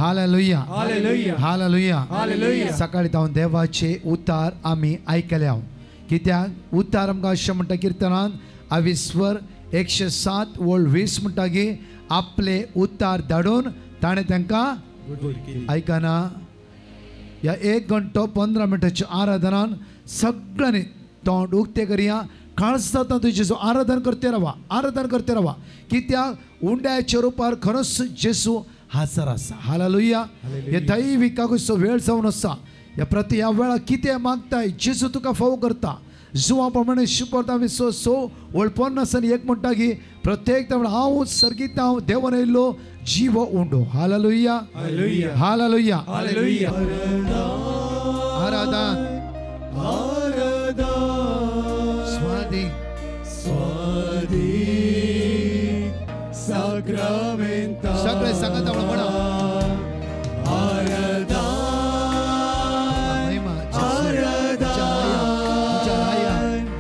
Hallelujah हालेलुया hallelujah. सकाळी जावन देवाचे उतार आमी आयकल्या. कित्याक उतार आमकां अशें म्हणटा किर्तनान अविस्वर 107 ओळ 20 म्हणटा की आपले उतार धाडून ताणें तांकां आयकना. ह्या 1 घंटो 15 मिनटाच्या आराधनान सगळ्यांनी तोंड उक्तें करया. काळजांत तुजें जेजू आराधन करते रावा, आराधन करते रावा. कित्याक उंड्याच्या रुपार खरोच जेजू हाजर आसा. हालेलुया. हे दैवी कागूचो वेळ जावन आसा. ह्या प्रती ह्या वेळार कितें मागताय जेजू तुका फावो करता. जुवा प्रमाणे शिकवता 6 ओळ 50 आनी 1 म्हणटा की प्रत्येक तांबडो हांव सर्गीत हांव देवान येयल्लो जीव उंडो. हालेलुया हालेलुया हालेलुया. आराधन स्वादी स्वादी साक्रामेंता. सगळे सांगत म्हणा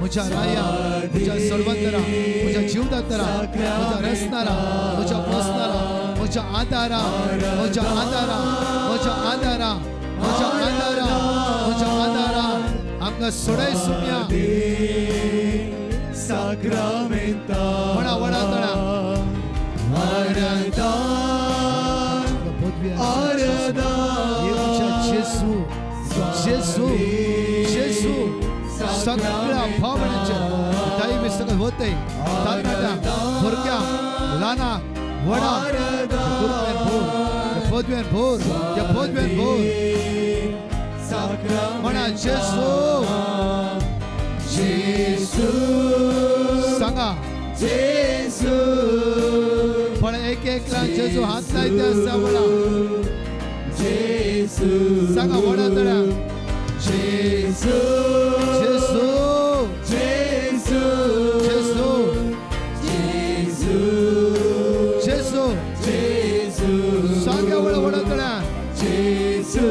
म्हज्या राया, म्हज्या सळवंतरा, म्हज्या जीवदातरा, म्हज्या रसणारा, म्हज्या पोसणारा, म्हज्या आदारा, म्हज्या आदारा, म्हज्या आदारा, म्हज्या आदारा, म्हज्या आदारा, आमकां सोडाय सुम्या साक्रामेंता. म्हणा वडा तळा जेजू जेजू जेजू. सगळ्या भावनांचे दैवी सगळं होतंय. तरणाट्या भुरग्या ल्हाना व्हडा गुरुवेन भोर पदवेन भोर पदवेन भोर म्हणा जेजू जेजू. सांगा जेजू. पण एक एकला जेजू हात लायते आसा. वडा जेजू. सांगा वडा तळ्या जेजू जेजू जेजू जेजू जेजू जेजू जेजू. सांगा वडा वडा तळ्या जेजू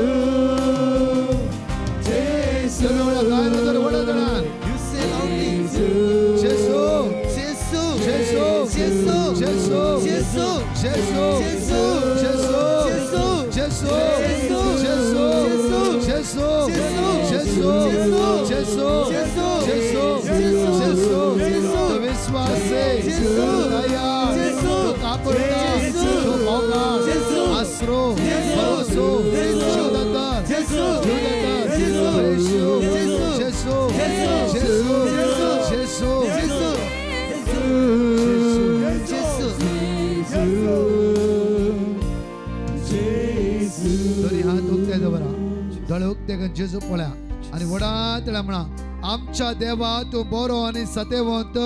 जेजू. वडा वडा तळ्या जेजू जेजू जेजू जेजू जेजू जेजू जेजू जेजू जेजू जेजू जेजू जेजू जेजू जेजू जेजू जेजू. विश्वासे दया काकुळटा मोगा आसरो भरोसो जीवदाता जीवदाता येशू जेजू जेजू जेजू जेजू. दोरी हात उक्ते दवरा, दोळे उक्ते करून जेजू पळया आनी व्हडा तळ्या म्हणा आमच्या देवा तूं बरो आनी सतेवंत.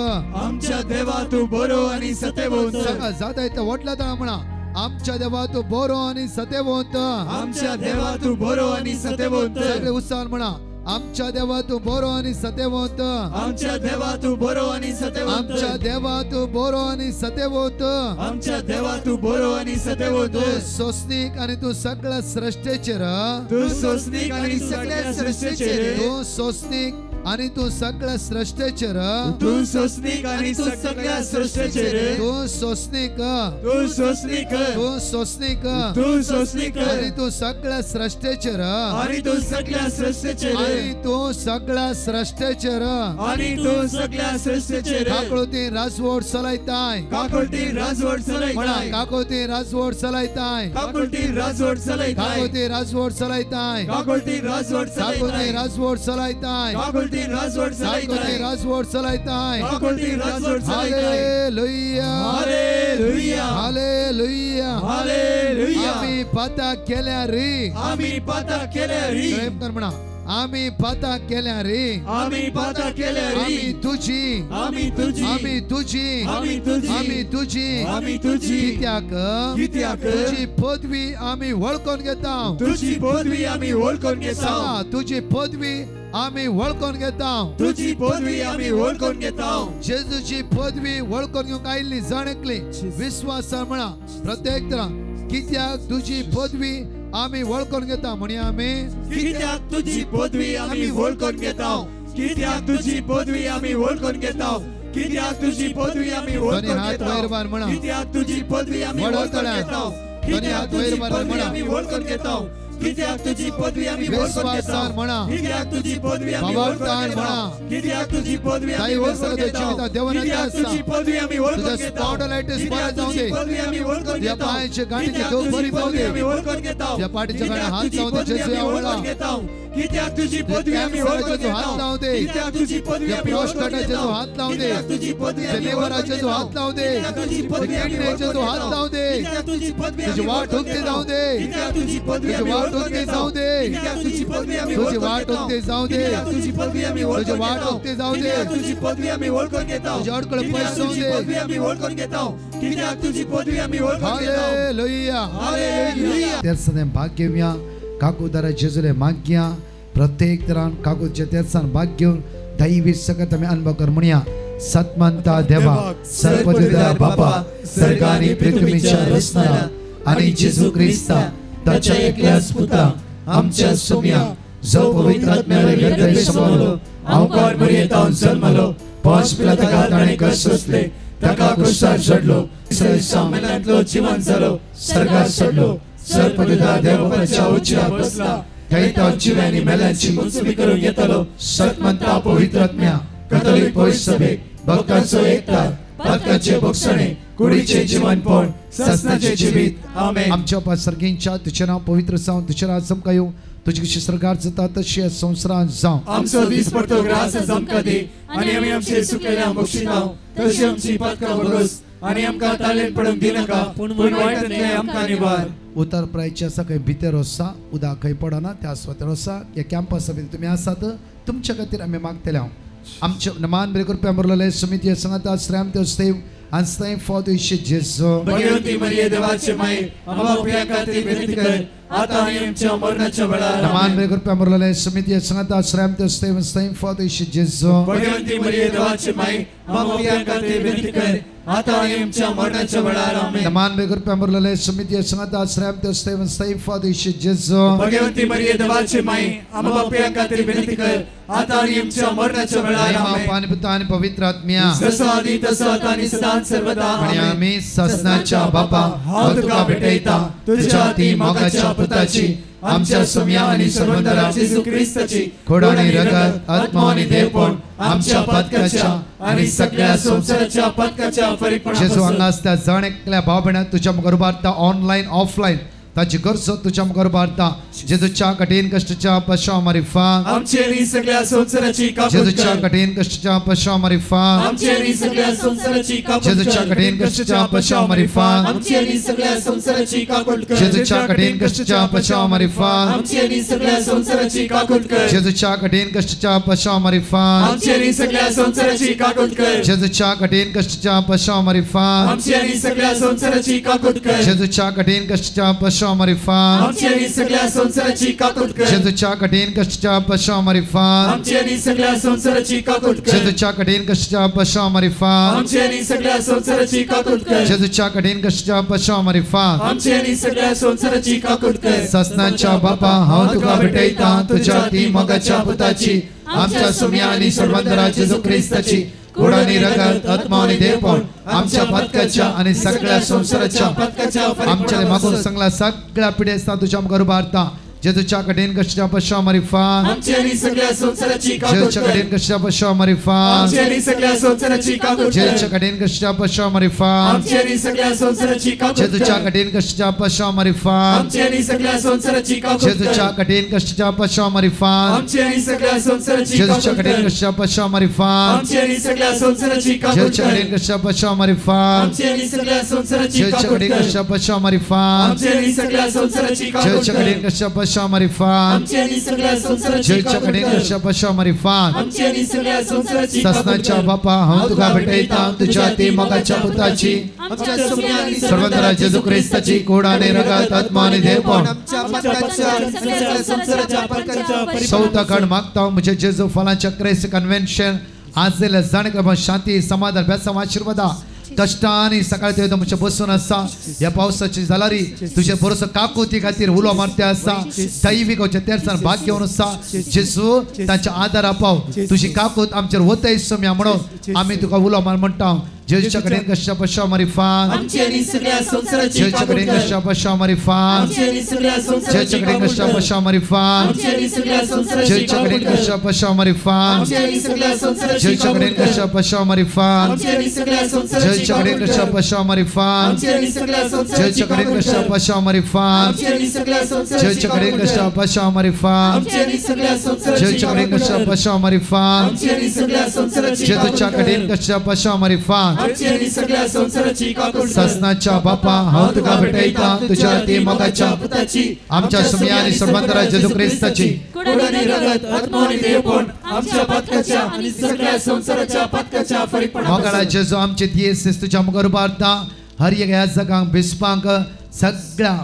आमच्या देवा तूं बरो आनी सतेवंत. सांगा जाता येता व्हडल्या तळ्या म्हणा आमच्या देवा तूं बरो आनी सतेवंत. आमच्या देवा तूं बरो आनी सतेवंत. सगळे उत्साहान म्हणा आमच्या देवा तूं बरो आनी सतेवंत. आमच्या देवा तूं बरो आनी सतेवंत. आमच्या देवा तूं बरो आनी सतेवंत. आमच्या देवा तूं बरो आनी सतेवंत. तूं सोंसणीक आनी तूं सगळ्या सृश्टेचेर. तूं सोंसणीक आनी सगळ्या सृश्टेचेर. तूं सोंसणीक आनी तूं सगळ्या सृश्टेचेर. तूं सोंसणीक आनी सगळ्या सृश्टेचेर. तूं सोंसणीक तूं सोंसणीक तूं सोंसणीक तूं सोंसणीक आनी तूं सगळ्या सृश्टेचेर. आनी तूं सगळ्या सृश्टेचेर. आनी तूं सगळ्या सृश्टेचेर. आनी तूं सगळ्या सृश्टेचेर. काकुळती राजवट चलयताय. काकुळती राजवट चलयताय. काकुळती राजवट चलयताय. काकुळती राजवट चलयताय. काकुळती राजवट चलयताय. काकुळती राजवट चलयताय. काकुळती राजवट चलयताय. काकुळती राजवट चलयताय. राजवट चलयताय. काकुळती राजवट चलयताय. हालेलुया हालेलुया हालेलुया हालेलुया. आमी पाता केल्या रे. आमी पाता केल्या रे. प्रेम कर म्हणा आमी पाता केल्या रे. आमी पाता केल्या रे. आमी तुजी आमी तुजी आमी तुजी आमी तुजी आमी तुजी आमी तुजी. कित्याक कित्याक तुजी पदवी आमी वळखून घेता. तुजी पदवी आमी वळखून घेता. तुजी पदवी आमी वळखून घेता. तुजी पदवी आमी वळखून घेता. जेजूची पदवी वळखून घेवंक आयिल्ली जाण एकली विश्वासान म्हणा प्रत्येक तरा कित्याक तुजी पदवी आमी वळखून घेता. म्हणया आमी कित्याक तुजी पदवी आमी वळखून घेता. कित्याक तुजी पदवी आमी वळखून घेता. कित्याक तुजी पदवी आमी वळखून घेता. कित्याक तुजी पदवी आमी वळखून घेता. कित्याक तुजी पदवी आमी वळखून घेता कित्याक तुजी पदवी आमी वळखून घेता कित्याक तुजी पदवी आमी वळखून घेता कित्याक तुजी पदवी आमी वळखून घेता कित्याक तुजी पदवी आमी वळखून घेता कित्याक तुजी पदवी आमी वळखून घेता कित्याक तुजी पदवी आमी वळखून घेता कित्याक तुजी पदवी आमी वळखून घेता कित्याक तुजी पदवी आमी वळखून घेता कित्याक तुजी पदवी आमी वळखून घेता कित्याक तुजी पदवी आमी वळखून घेता कित्याक तुजी पदवी आमी वळखून घेता कित्याक तुजी पदवी आमी वळखून घेता कित्याक तुजी पदवी आमी वळखून घेता कित्याक तुजी पदवी आमी वळखून घेता कित्याक तुजी पदवी आमी वळखून घेता कित्याक तुजी पदवी आमी वळखून घेता कित्याक तुजी पदवी आमी वळखून घेता कित्याक तुजी पदवी आमी वळखून घेता. Hallelujah hallelujah. तेरसाने भाग घेवया काकूदारा जेजूले मागया प्रत्येक तरान काकूच्या तेरसान भाग घेवन दैवी सकत आमी अनुभव कर म्हणया. सतमंता देवा सर्वपतिदार बापा सर्गानी पृथ्वीच्या रचणारा आणि जेजू क्रिस्ता ताच्या एकल्याच पुता आमच्या सोम्या जो पवित्र आत्म्याने गर्भे समावलो अवकार मरियेतावन जन्मलो पांच पिलाताका ताणें कश्ट सोंसले ताका क्रुसार चडलो सामेलांतलो जिवन जालो सर्गार चडलो सर्वपतिदार देवबापाच्या उजव्या बसला थंय तो जिव्यांनी मेल्यांची मुंचवी करूंक येतलो. सतमंता पवित्र आत्म्या कथोलीक पवित्र सभेक भक्तांचो एकतार पातकाचे भोगसणे कुडीचे जीवनपण ससनाचे जिवीत. आमेन. आमच्या बापा सर्गींच्या तुझें नांव पवित्र जावं तुझें राज आमकां येवं तुजी कशी सरकार जाता तशी ह्या संवसारांत जावं. आमचो दीस पडतो ग्रास आमकां दी आनी आमी आमचे चुकलेल्या बक्षितांव तशी आमची पातकां भोगस आनी आमकां तालेन पडूंक दिनाका पूण वायटांतलें आमकां निवार. उतर प्रायचे आसा खंय भितर आसा उदक खंय पडना त्या सुवातेर आसा ह्या कॅम्पसा भितर तुमी आसात तुमच्या खातीर आमी मागतले हांव. आमचे मान बरे कृपया मुरलेले समिती सांगता श्राम देव आणि फॉदेशे जेजू भगवती मरिये देवाचे माई आम्हा पाप्यां खातीर विनंती कर आता आणि आमच्या मरणाच्या वेळार. मान बरे कृपया मुरलेले समिती सांगता श्राम देव फॉदेशे जेजू भगवती मरिये देवाचे माई आम्हा पाप्यां खातीर विनंती कर आता आणि आमच्या मरणाच्या वेळार. आमेन. मान बरे कृपया मुरलेले समिती सांगता श्राम देव फॉदेशे जेजू भगवती मरिये देवाचे माई आम्हा पाप्यां खातीर विनंती कर आता आणि आमच्या मरणाच्या वेळार. आमेन. पाणी पिता आणि पवित्र आत्म्या जसो आदी तसो आता आणि सदा सर्वदा. आणि आम्ही ससनाच्या बापा हांव तुका भेटयता तुझ्या ती मोगाच्या पुताची आमच्या सोम्या आणि सर्वंदरा जेजू क्रिस्ताची खोड आणि रगत आत्मा आणि देवपण आमच्या पातकाच्या आणि सगळ्या संसाराच्या पातकाच्या फरीकपणापासून जेजू हांगा आसता जण एकल्या भाव भयणाक तुझ्या मुखार उबारता ऑनलायन ऑफलायन ताची गरज तुझ्या मुखार उबारता. जेजूच्या कठीण कष्टाच्या पश्चात मारिफा आमचे आणि सगळ्या संसाराची काकूट जेजूच्या कठीण कष्टाच्या पश्चात मारिफा आमचे आणि सगळ्या संसाराची काकूट जेजूच्या कठीण कष्टाच्या पश्चात मारिफा आमचे आणि सगळ्या संसाराची काकूट कर जेजूच्या कठीण कष्टाच्या पश्चात मारिफा आमचे आणि सगळ्या संसाराची काकूट कर जेजूच्या कठीण कष्टाच्या पश्चात मारिफा आमचे आणि सगळ्या संसाराची काकूट कर जेजूच्या कठीण कष्टाच्या पश्चात मारिफा आमचे आणि सगळ्या संसाराची काकूट कर जेजूच्या कठीण कष्टाच्या पश्चात मारिफा आमचे आणि सगळ्या संसाराची काकूट कर जेजूच्या कठीण कष्टाच्या पश्चात मारिफा आमचे आणि सगळ्या संसाराची काकूट कर जेजूच्या कठीण कष्टाच्या पश्चात मारिफा आमचे आणि सगळ्या संसाराची काकूट कर जेजूच्या कठीण कष्टाच्या पश्चात मारिफा आमचे आणि सगळ्या संसाराची काकूट कर. ससनाच्या बापा हांव तुका भेटयता तुझ्या ती मोगाच्या पुताची आमच्या सोम्या आणि सर्वंदरा जेजू क्रिस्ताची गोड आणि रगत आत्मा आणि देवपण आमच्या पातकाच्या आणि सगळ्या संसाराच्या पातकाच्या आमच्या मागून सांगला सगळ्या पिढ्या तुझ्या मुखार उबारता जेजूच्या कठीण कष्टाच्या पश्चात मारिफा आमचे आणि सगळ्या संसाराची काकूट जेजूच्या कठीण कष्टाच्या पश्चात मारिफा आमचे आणि सगळ्या संसाराची काकूट जेजूच्या कठीण कष्टाच्या पश्चात मारिफा आमचे आणि सगळ्या संसाराची काकूट जेजूच्या कठीण कष्टाच्या पश्चात मारिफा आमचे आणि सगळ्या संसाराची काकूट जेजूच्या कठीण कष्टाच्या पश्चात मारिफा आमचे आणि सगळ्या संसाराची जेजूच्या कठीण कष्टाच्या पश्चात मारिफा आमचे आणि सगळ्या संसाराची काकूट जेजूच्या कठीण कष्टाच्या पश्चात मारिफा आमचे आणि सगळ्या संसाराची जेजूच्या कठीण कष्टाच्या पश्चात मारिफा आमचे आणि सगळ्या संसाराची काकूट जेजूच्या कठीण कष्टाच्या पश्चात मारिफा आमचे आणि सगळ्या संसाराची जेजूच्या कठीण कष्टाच्या पश्चात मारिफा आमचे आणि सगळ्या संसाराची ससनाच्या बापा हांव तुका भेटयता तुझ्या ती मोगाच्या पुताची आमच्या सोम्या आणि सर्वंदरा जेजू क्रिस्ताची कोड आणि रगत आत्मा आणि देवपण आमच्या पातकाच्या सगळ्या संसाराच्या पातकाच्या चौथा खंड मागता म्हणजे जेजू फलांच्या क्रेस कन्व्हेन्शन आज जाण शांती समाधान बेसांव आशीर्वादा कष्टाने सकाळी ते तुमच्या बसून आसा ह्या पावसाची जालारी तुझे भरोसो काकुती खातीर उलो मारते आसा दैवीक तेरसान भाग घेवन आसा जेजू तांच्या आदारा पाव तुजी काकूत आमचेर वतय सोम्या म्हणून आमी तुका उलो मार म्हणटा. जेजूच्या कडेन कश्या पशा मारिफान आमची आनी सगळ्या संवसाराची जेजूच्या कडेन कश्या पशा मारिफान आमची आनी सगळ्या संवसाराची जेजूच्या कडेन कश्या पशा मारिफान आमची आनी सगळ्या संवसाराची जेजूच्या कडेन कश्या पशा मारिफान आमची आनी सगळ्या संवसाराची जेजूच्या कडेन कश्या पशा मारिफान आमची आनी सगळ्या संवसाराची जेजूच्या कडेन कश्या पशा मारिफान आमची आनी सगळ्या संवसाराची जेजूच्या कडेन कश्या पशा मारिफान आमची आनी सगळ्या संवसाराची जेजूच्या कडेन कश्या पशा मारिफान आमची आनी सगळ्या संवसाराची जेजूच्या कडेन कश्या पशा मारिफान आमची आनी सगळ्या संवसाराची जेजूच्या कडेन कश्या पशा मारिफान आमची आनी सगळ्या संवसाराची काकूळ ससनाच्या बापा हांव तुका भेटयता तुझ्या ती मोगाच्या पुताची आमच्या सुम्या आनी सर्वंतरा जेजू क्रिस्ताची कुड आनी रगत आत्मो आनी देवपण आमच्या पातकाच्या आनी सगळ्या संवसाराच्या पातकाच्या फरीकपणा मोगाळा जेजू आमचे दियेस तुझ्या मुखार उबारता हर एक ह्या जगांक बिस्पांक सगळ्या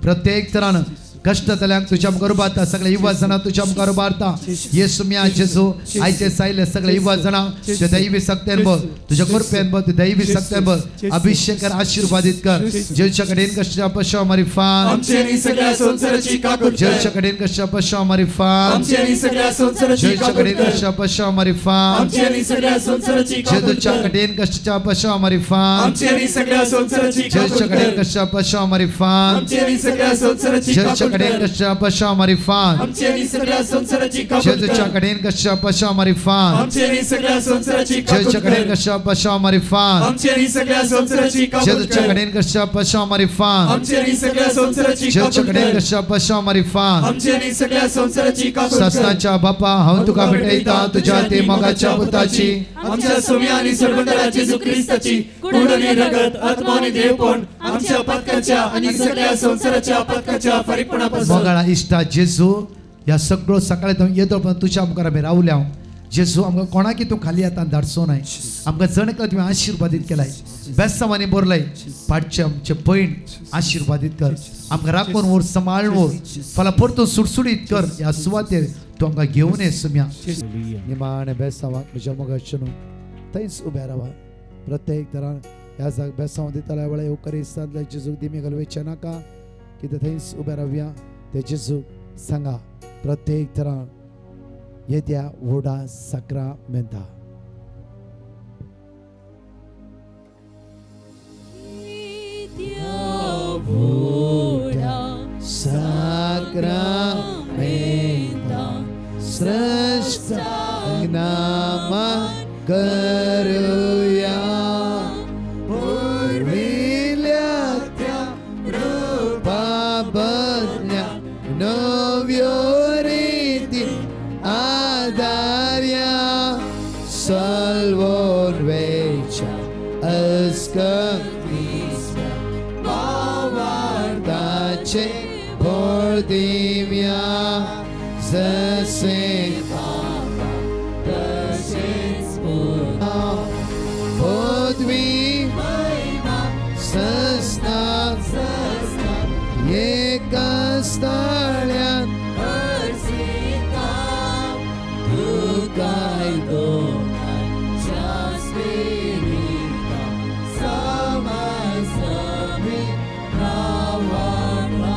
प्रत्येक तरान कश्ट जाल्यांक तुझ्या मुखार उबारता सगळे युवा जाणां तुझ्या मुखार उबारता येसू म्या जेजू आयचे सायले सगळे युवा जाणां तुझ्या दैवी शक्तेन बघ तुझ्या कृपेन बघ तुझ्या दैवी शक्तेन बघ अभिषेक कर आशीर्वादित कर जेजूच्या कडेन कश्या पशा मारिफान आमची आनी सगळ्या संवसाराची काकूळ जेजूच्या कडेन कश्या पशा मारिफान आमची आनी सगळ्या संवसाराची जेजूच्या कडेन कश्या पशा मारिफान आमची आनी सगळ्या संवसाराची जेजूच्या कडेन कश्या पशा मारिफान आमची आनी सगळ्या संवसाराची जेजूच्या कडेन कश्या पशा मारिफान आमची आनी सगळ्या संवसाराची जेजूच्या कडेन कश्या पशा मारिफान आमची आनी सगळ्या संवसाराची जेजूच्या कडेन कश्या पशा मारिफान आमची आनी सगळ्या संवसाराची जेजूच्या कडेन कश्या पशा मारिफान आमची आनी सगळ्या संवसाराची जेजूच्या कडेन कश्या पशा मारिफान आमची आनी सगळ्या संवसाराची जेजूच्या कडेन कश्या पशा मारिफान आमची आनी सगळ्या संवसाराची ससनाच्या बापा हांव तुका भेटयता तुझ्या ते मोगाच्या पुताची आमच्या सुम्या आनी सर्वंतरा जेजू क्रिस्ताची कुड आनी रगत आत्मो आनी देवपण आमच्या पातकाच्या आनी सगळ्या संवसाराच्या पातकाच्या फरीकपणापासून मोगाळा इश्टा जेजू ह्या सगळो सकाळी येतो पण तुझ्या मुखार आमी रावल्या जेजू आमकां कोणाकी तूं खाली आतां धाडचो नाय आमकां जण एकल्या तुवें आशिर्वादीत केलाय बेसांवांनी भरलाय पाटचे आमचे पयण आशिर्वादीत कर आमकां राखून व्हर सांबाळून व्हर फाल्यां परतून सुडसुडीत कर ह्या सुवातेर तूं आमकां घेवन ये सुम्या निमाणें बेसांवाक म्हज्या मोगाचें न्हू थंयच उबे रावा प्रत्येक तरान ह्या जाग बेसांव दितल्या वेळार येवकरिस्तांतल्या जेजूक दिमी घालवेचें नाका कितें थंयच उबे रावया ते जेजूक सांगा प्रत्येक तरान येद्या व्हडा साक्रामेंता साक्रामेंता श्रेष्ठ नामा करूया पूर्विल्या त्या रूपा बदल्या नव्यो रीती आदार्या सल्वोन वेच्या अस्कतीच्या भावार्थाचे भर दिव्या जसे बाबा तसेच पुता पदवी महिमा सस्ना एका स्थाळ्यात तुकाय दोनांच्या स्पिरिता समासमी रावता.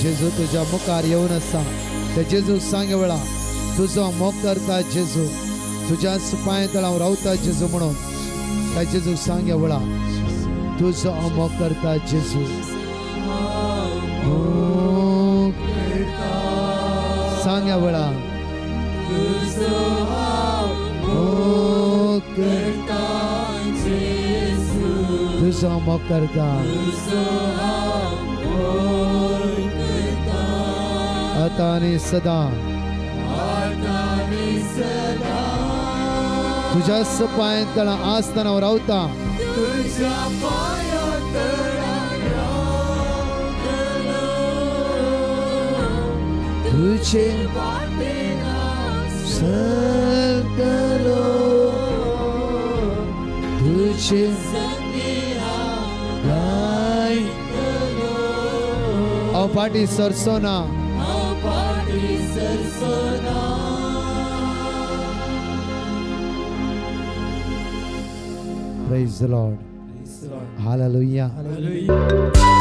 जेजू तुझ्या मुखार येवन आसा ते जेजू सांग वेळा तुजो मोग करता जेजू तुझ्याच पांय तळाव रावता जेजू म्हणून त्या जेजू सांग वेळा तुजो मोग करता जेजू सांग वेळा तुजो मोग करता आता आनी सदा तुझ्याच पांय तळा आसतना रावता तुझे सरतलो तुझे गायतलो हांव फाटीं सरचो ना Praise the Lord. Hallelujah. Hallelujah.